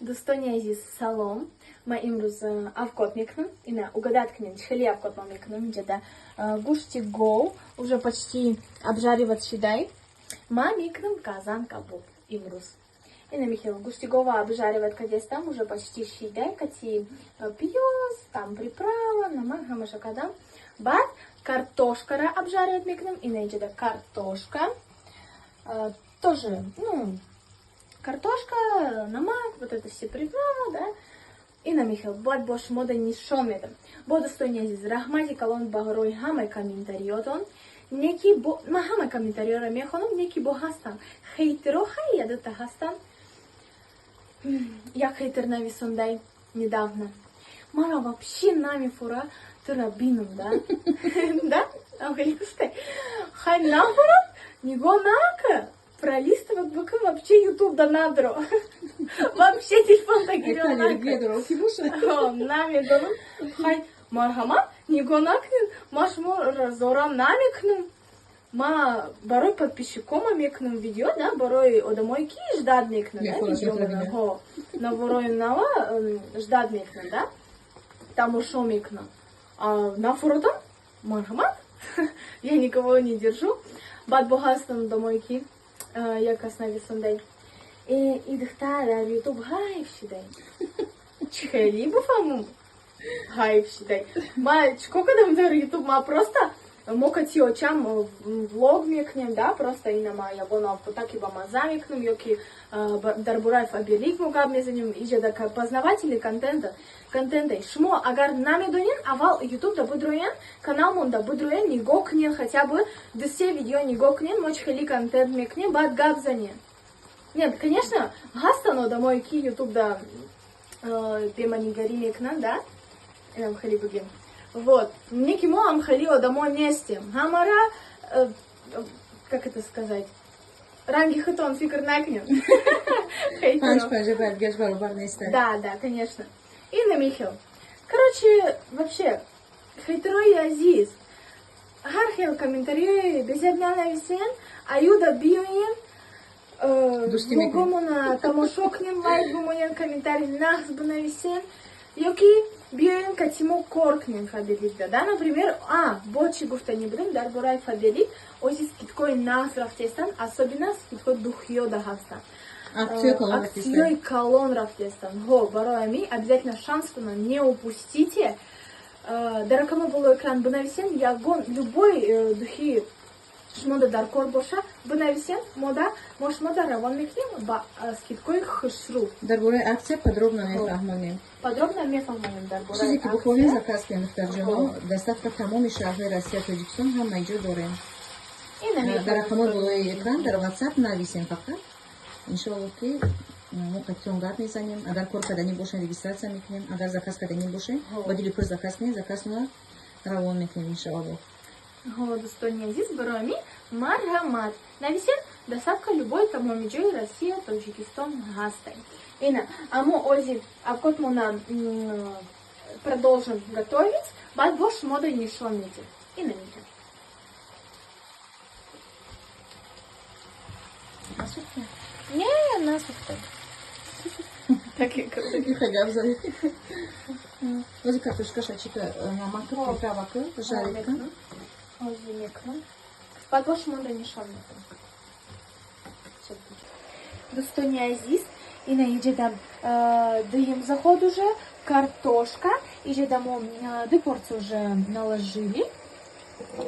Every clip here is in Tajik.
Дӯстони азиз, салом. Ман имрӯз авкот мекунам. Ина, угадать кунед, чӣ хеле авкот ман мекунам. Инҷада гӯшти гов уже почти обжаривать шидай. Ман мекунам казан кабоб имрӯз. Ина, михел гӯшти гова обжаривать кадестам, уже почти шидай, кати пиёз, там приправа, намак, ҳамаша кардам. Баъд картошкара обжаривать мекунам. Ина, инҷада картошка. Тоже, ну, картошка, намак, вот это все приправа, да. Ина, михел, бояд бо шумо да нишон медам. Бо, дӯстони азиз, раҳмати калон барои ҳамаи комментариётон. Неки бо ман ҳама комментариёро мехонам, неки бо ҳастам. Хейтеро хай ядата ҳастам. Як хейтер нависондай недавно. Мара вообще намефура тура бинам, да? Да? Ам хеле гуфтай. Хай нафурам, нигоҳ нака. Пролистывать букм, вообще ютуб да надро. Вообще телефон да гирён нака. Намедонам. Хай, марҳамат, нигоҳ накунед. Ма шумо зорам намекунам. Ма барои подписчикома мекунам видео, да, барои одамое ки ждать мекунанд, да, видео. Наворои нава ждать мекунанд, да. Тамошо мекунанд. А нафуродам, марҳамат. Я никого не держу. Баъд бо ҳастам одамое ки як кас нависондай. И духтар дар ютуб хайп шидай. Чӣ хеле буфаҳмум? Хайп шидай. Ма чӣ кор кардам дар ютуб? Ма просто мо кати очам влог мекунем, да, просто ина ма ягон авкотаки ба маза мекунем, ё ки дар бораи Фаберлик мо гап мезанем, иҷада познавательный контента. Шумо агар намедонед, аввал ютуб да будроен, каналмон да будроен, нигоҳ кунед, хотя бы ду-се видео нигоҳ кунед, мо чӣ хеле контент мекунем, баъд гап занед. Нет, конечно, ҳастанд одамое ки ютуб да беманигарӣ мекунанд, да, инам хеле бигем. Вот. Неки мо ҳам хеле одамо нестем. Ҳамара, как это сказать, ранги худтон фикр накунем. Панҷ панҷа баргашт баробар нестанд. Да, конечно. Инна Михел. Короче, вообще, хейтерои азиз, ҳар хел комментарии безеб нанависен, аюда биёен, Дӯстӣ мекунем. Влогомона тамошо кунем, лайк бимонем, комментарий нағз бинависен, ё ки биёен кати мо кор кунем Фаберликда, да, например, а, бо чӣ гуфтанӣ будем дар бораи Фаберлик, ози скидкои нағз рафтестанд, особенно скидкои духиёда ҳастанд. Акция калон. Акциёи калон рафтестанд. Ҳо, барои ҳамин обязательно шанстона не упустите. Дар рақами болои экран бинависен, ягон любой духи шумода дар кор боша, бинависен, мода мо шумода равон мекунем ба скидкои хушрӯ. Дар бораи акция подробно мефаҳмонем. Подробно мефаҳмонем дар бораи Чизе ки бихоҳем, акция. заказ кунем, духтарҷоно. Доставка тамоми шаҳрҳои Россия, Тоҷикистон, ҳама ҷо дорем. Ина. Дар рақамҳои болои экран дар WhatsApp нависем фақат. Иншоалло, ки мо қатитон гап мезанем. Агар кор карданӣ бошем, регистрация мекунем. Агар заказ карданӣ бошем, ба дили пур заказ кунем, заказтона равон мекунем, иншоалло. Ҳо, дӯстони азиз, барои ҳамин марҳамат, нависен, доставка любой тамоми ҷои Россия, Тоҷикистон ҳастай. Ина, амо ози авкотмона продолжим готовить, баъд бо шумода нишон медиҳем. Ина меҷа. Насухта? Не, насухта. Так и Тихо гап зад. Ози картошкаша чика намака, приправака, жарить кун. Ози мекунам. Баъд бо шумода нишон медиҳем. Дӯстони азиз, ина иҷада дуюм заход уже картошка. Иҷада мо ду порция уже наложили.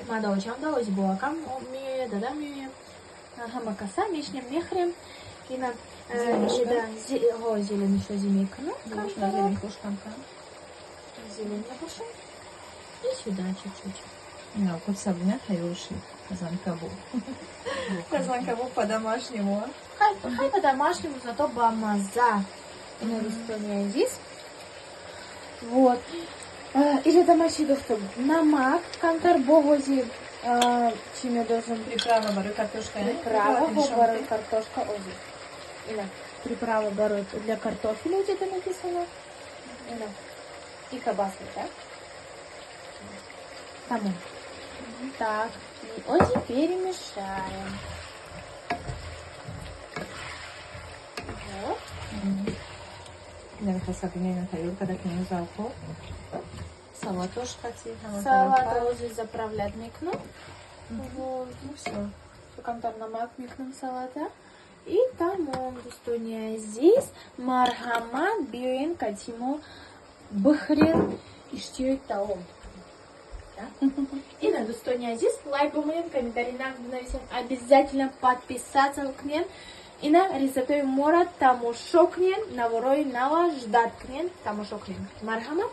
Мада очам да, ози бо акам меояд, дадам меояд. Ҳама каса мешинем, мехӯрем. Ина Зеленушка. Иҷада ҳо, зеленушо ози мекунам. Зелень хош кам-кам. Зелень мепошам. И сюда чуть-чуть. Ина, кот сабина тайёр шид. Казан кабоб. Казан кабоб по-домашнему. Хай, хай по-домашнему, зато бамаза. Ина, дӯстони азиз. Вот. Или домашний гуфтам. Намак, камтар бовози, чӣ медозам? Приправа барои картошка. Приправа барои картошка ози. Ина, приправа барои для картофеля где-то написано. Ина. И кабасы, да? Тамом. Так, и ози перемешаем. Вот. Намехоҳ, Сабрина тайёр карда, ки имрӯз авқот. Салатош қати ҳама. Салат Тарафа. Уже заправлять мекунам. Вот. Ну всё. Камтар намак мекунам салата. И тамом, дӯстони азиз, марҳамат, биёен, катимо бихӯрен, иштиёи таом. Ина, дӯстони азиз, лайк бимонем, комментарий нам бинависем, обязательно подписаться кунем. Ина, рецептои мора тамошо кунем, наворои нава ждать кунем, тамошо кунем. Марҳамат.